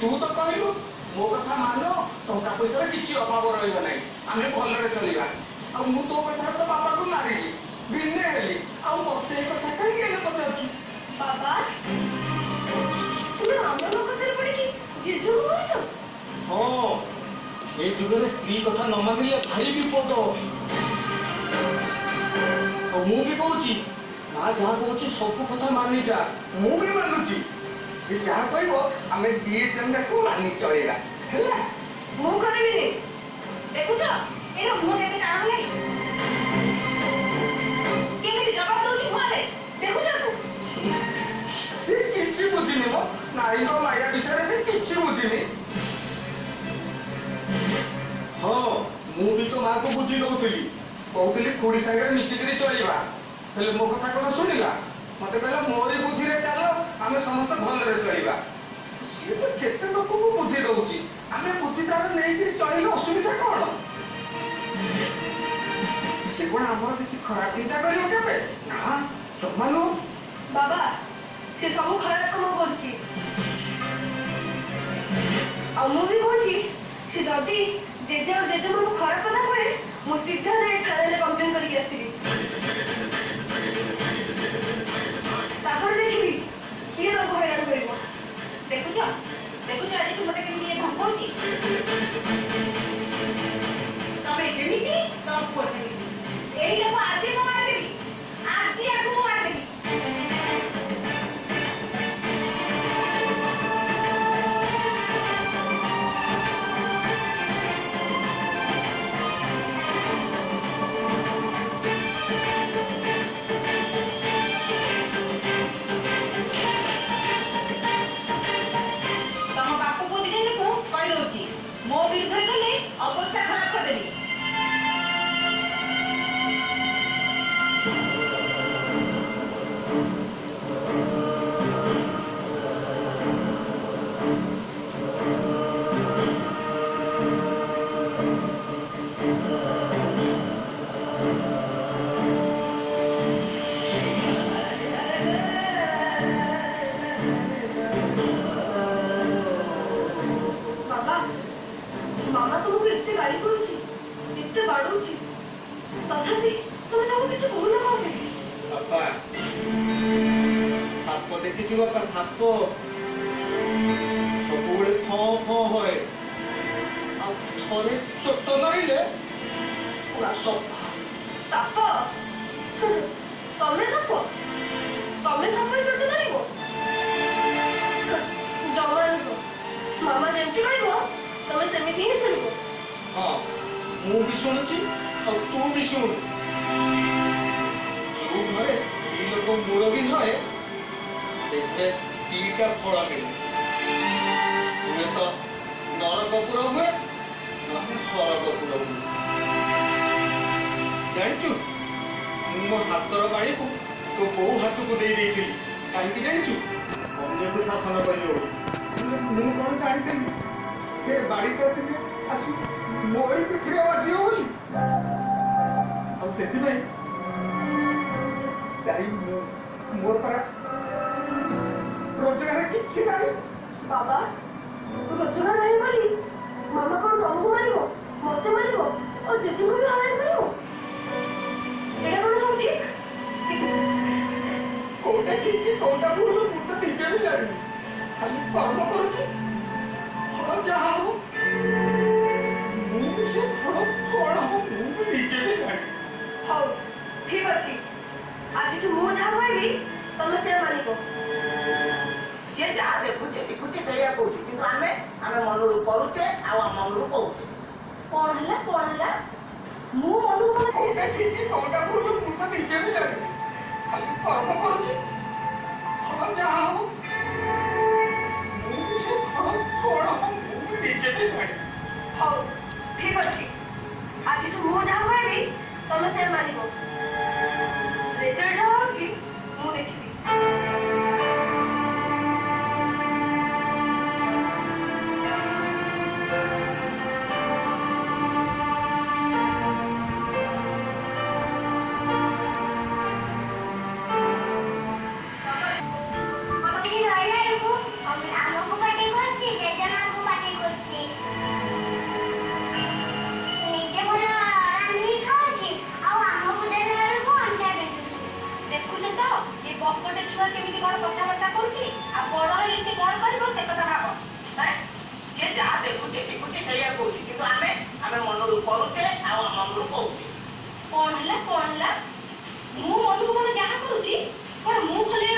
ତୁ ତ କହିଲୁ ମୋ କଥା ମାନ, ଟଙ୍କା ପଇସାର କିଛି ଅଭାବ ରହିବ ନାହିଁ, ଆମେ ଭଲରେ ଚଳିବା। ଆଉ ମୁଁ ତୋ କଥାରେ ତ ବାପାକୁ ମାରିଲି, ଭିନ୍ନେ ହେଲି, ଆଉ ମତେ ଏ କଥା କାହିଁକି ହେଲେ ପଚାରୁଛୁ? ବାବା, ତୁମେ ମାମାଙ୍କ କଥାରେ ପଡିକି ଜେଜେକୁ ମାରୁଛ? ହଁ, ଏ ଯୁଗରେ ସ୍ତ୍ରୀ କଥା ନ ମାନିଲେ ଭାରି ବିପଦ। ଆଉ ମୁଁ ବି କହୁଛି, ମା ଯାହା କହୁଛି ସବୁ କଥା ମାନିଯା। ମୁଁ ବି ମାନୁଛି, ସେ ଯାହା କହିବ ଆମେ ଦି ଜଣ ଯାକ ମାନି ଚଳିବା, ହେଲା? ମୁଁ କରିବିନି। ଦେଖୁଛ ଏଇଟା ମୁହଁ କେତେ ଟାଣ ହେଲାଣି, କେମିତି ଜବାବ ଦଉଛି ମୁହଁରେ, ଦେଖୁଛ ତୁ? ସେ କିଛି ବୁଝିନି ମ, ନାରୀଙ୍କ ମାୟା ବିଷୟରେ ସେ କିଛି ବୁଝିନି। ହଁ, ମୁଁ ବି ତୋ ମାକୁ ବୁଝି ଦଉଥିଲି, କହୁଥିଲି ଖୁଡି ସାଙ୍ଗରେ ମିଶିକିରି ଚଳିବା, ହେଲେ ମୋ କଥା କଣ ଶୁଣିଲା? ମତେ କହିଲା ମୋରି ବୁଦ୍ଧିରେ ଚାଲ, ଆମେ ସମସ୍ତେ ଭଲରେ ଚଳିବା। ସିଏ ତ କେତେ ଲୋକଙ୍କୁ ବୁଦ୍ଧି ଦଉଛି, ଆମେ ବୁଦ୍ଧି ତାର ନେଇକିରି ଚଳିଲେ ଅସୁବିଧା କଣ? ସେ କଣ ଆମର କିଛି ଖରାପ ଚିନ୍ତା କରିବ କେବେ? ନା, ଜମା ନୁହଁ। ବାବା, ସେ ସବୁ ଖରାପ କାମ କରୁଛି। ଆଉ ମୁଁ ବି କହୁଛି, ସେ ଯଦି ଜେଜେ ଆଉ ଜେଜେମାଙ୍କୁ ଖରାପ କଥା କୁହେ, ମୁଁ ସିଧା ଯାଇ ଥାନାରେ କମ୍ପ୍ଲେନ କରିକି ଆସିବି। ତାପରେ ଦେଖିବି କିଏ ତାଙ୍କୁ ହଇରାଣ କରିବ। ଦେଖୁଛ, ଦେଖୁଛ ଆଜିଠୁ ମତେ କେମିତି ଇଏ ଧମକଉଛି। ତମେ ଯେମିତି, ତମ ପୁଅ ସେମିତି। ଏଇଟାକୁ ଆଜି ମୁଁ ମାରିଦେବି, ଆଜି ଆକୁ ମୁଁ ମାରିଦେବି। ତମ ବାପ ପୁଅ ଦି ଜଣଙ୍କୁ କହିଦଉଛି, ମୋ ବିରୁଦ୍ଧରେ ଗଲେ ଅବସ୍ଥା ଖରାପ କରିଦେବି। ବାବା, ମାମା ତୁମକୁ ଏତେ ଗାଳି କରୁଛି, ଏତେ ବାଡଉଛି, ତଥାପି ତମେ ତାକୁ କିଛି କହୁନ କଣ ପାଇଁ? ବାପା, ସାପ ଦେଖିଛୁ ବାପା? ସାପ ସବୁବେଳେ ଫଁ ଫଁ ହୁଏ, ଆଉ ଥରେ ଚୋଟ ମାରିଲେ ପୁରା ସଫା। ସାପ? ତମେ ସାପ? ତମେ ସାପରେ ଚୋଟ ମାରିବ? ଜମା ନୁହଁ। ମାମା ଯେମିତି କହିବ ତମେ ସେମିତି ହିଁ ଶୁଣିବ। ହଁ, ମୁଁ ବି ଶୁଣୁଛି ଆଉ ତୁ ବି ଶୁଣୁ। ଯୋଉ ଘରେ ସ୍ତ୍ରୀ ଲୋକ ମୁରବୀ ନୁହେଁ, ସେଥିରେ ଦିଟା ଫଳ ମିଳେ, ହୁଏତ ନରକପୁର ହୁଏ, ନହେଲେ ସରଗପୁର ହୁଏ। ଜାଣିଛୁ, ମୁଁ ମୋ ହାତର ବାଡ଼ିକୁ ତୋ ବୋଉ ହାତକୁ ଦେଇ ଦେଇଥିଲି, କାହିଁକି ଜାଣିଛୁ? ଅନ୍ୟକୁ ଶାସନ କରିବ ବୋଲି। ହେଲେ ମୁଁ କଣ ଜାଣିଥିଲି ସେ ବାଡ଼ିଟା ଦିନେ ଆସି ମୋରି ପିଠିରେ ବାଜିବ ବୋଲି? ଆଉ ସେଥିପାଇଁ ଯାଇ ମୁଁ ମୋର ପରା ରୋଜଗାର କିଛି ନାହିଁ। ବାବା, ରୋଜଗାର ନାହିଁ ବୋଲି ମାମା କଣ ତମକୁ ମାରିବ, ମତେ ମାରିବ ଆଉ ଜେଜେଙ୍କୁ ବି ହଇରାଣ କରିବ? ଏଇଟା କଣ ସବୁ ଠିକ? କୋଉଟା ଠିକ କୋଉଟା ଭୁଲ ମୁଁ ତ ନିଜେ ବି ଜାଣିନି। ଖାଲି କର୍ମ କରୁଛି, ଫଳ ଯାହା ହବ, ମୁଁ ବି ସେ ଫଳ କଣ ହବ ମୁଁ ବି ନିଜେ ବି ଜାଣିନି। ହଉ, ଠିକ ଅଛି, ଆଜିଠୁ ମୁଁ ଯାହା କହିବି ତମେ ସେୟା ମାନିବ। ଯିଏ ଯାହା ଦେଖୁଛି ଶିଖୁଛି ସେଇଆ କହୁଛି, କିନ୍ତୁ ଆମେ ମନରୁ କରୁଛେ ଆଉ ମନରୁ କହୁଛେ। କଣ ହେଲା, କଣ ହେଲା? ମୁଁ ମନକୁ କଣ କୋଉଟା ଠିକ କୋଉଟା ଭୁଲ ମୁଁ ତ ନିଜେ ବି ଜାଣିନି। ଖାଲି କର୍ମ କରୁଛି, ଫଳ ଯାହା ହବ, ମୁଁ ବି ସେ ଫଳ କଣ ହବ ମୁଁ ବି ନିଜେ ବି ଜାଣିନି। ହଉ, ଠିକ ଅଛି, ଆଜିଠୁ ମୁଁ ଯାହା କହିବି ତମେ ସେୟା ମାନିବ। ରେଜଲ୍ଟ ଯାହା ହଉଛି ମୁଁ ଦେଖିବି। କହୁଛି, କଣ ମୁଁ ଖୋଲି